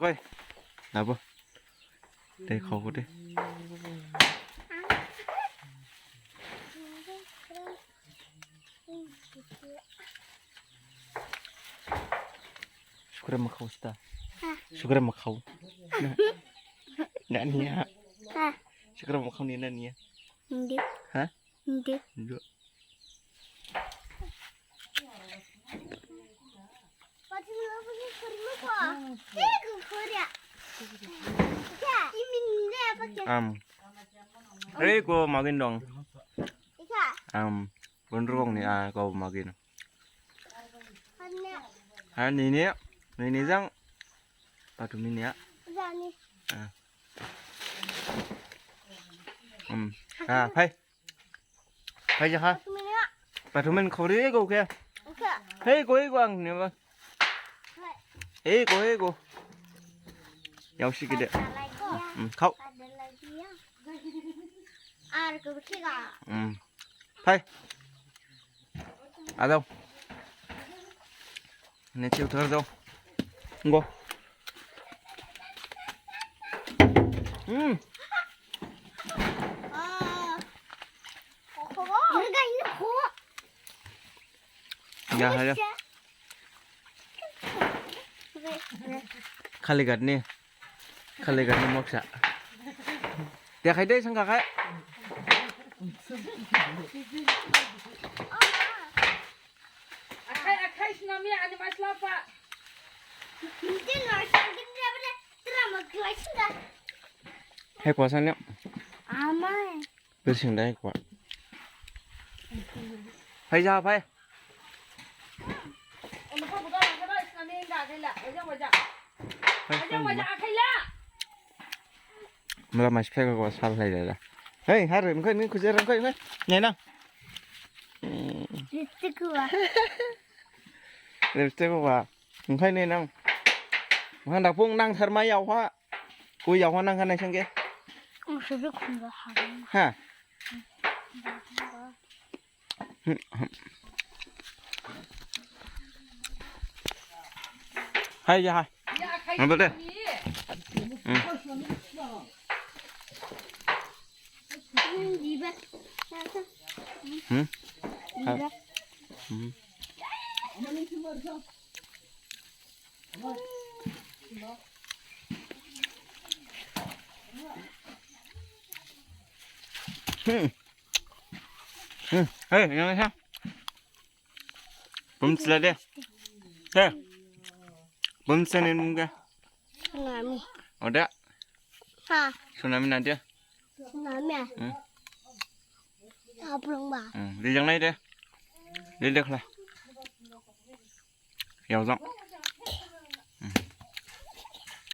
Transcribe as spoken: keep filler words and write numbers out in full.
Koi. Nabo. Dei khao kho de. Sukre makhao sta. Sukre makhao. Na, na niya. Sukre makhao ni na niya. Hindi. Ha? Hindi. Hindi. Am. Ei, ko magin dong. Am. Bondrong ni, ah, ko magin. Ha, ni ni, ni ni jang. Patu ni ni ya. Ah. Am. Ah, phai. Phai ja ha. Pathumen khori go khe. Hei go, hei go ang ne ba. Hei go, hei go. Yao si gede. Hmm, khao. Hmm. Phai. Adao. Niche uthar dao. Go. Hmm. Ya, ya. Khali gatni. Khali gatni moksa. Dekhai de, sangkha khai. Akhai, akhai, sinami, ani maslapa. Hei, kuasa ni. Amai. Bersing dai kwa. Phai ja, phai. Mala mas phai kwa sal lai da. Hei, har, mkhai ni khujar mkhai ni. Nai na. Lipstick kwa. Lipstick kwa. Mkhai ni nang. Mkhai da phung nang thar mai yao ha. Ui, yao ha nang kha nai sangke. Ang sebe khun ba ha. Ha. Hai, ya, hai. Ngambil deh. Hmm. Hmm? Hai. Hmm. Hmm. Hmm. Hei, yang mana? Bum sila de. Hei. Bum sila ni bum ke. Tsunami. Oda. Ha. Tsunami na de. Tsunami. Hmm. Apa ba? Hmm. Di yang nai de. Di dek lah. Yao zang.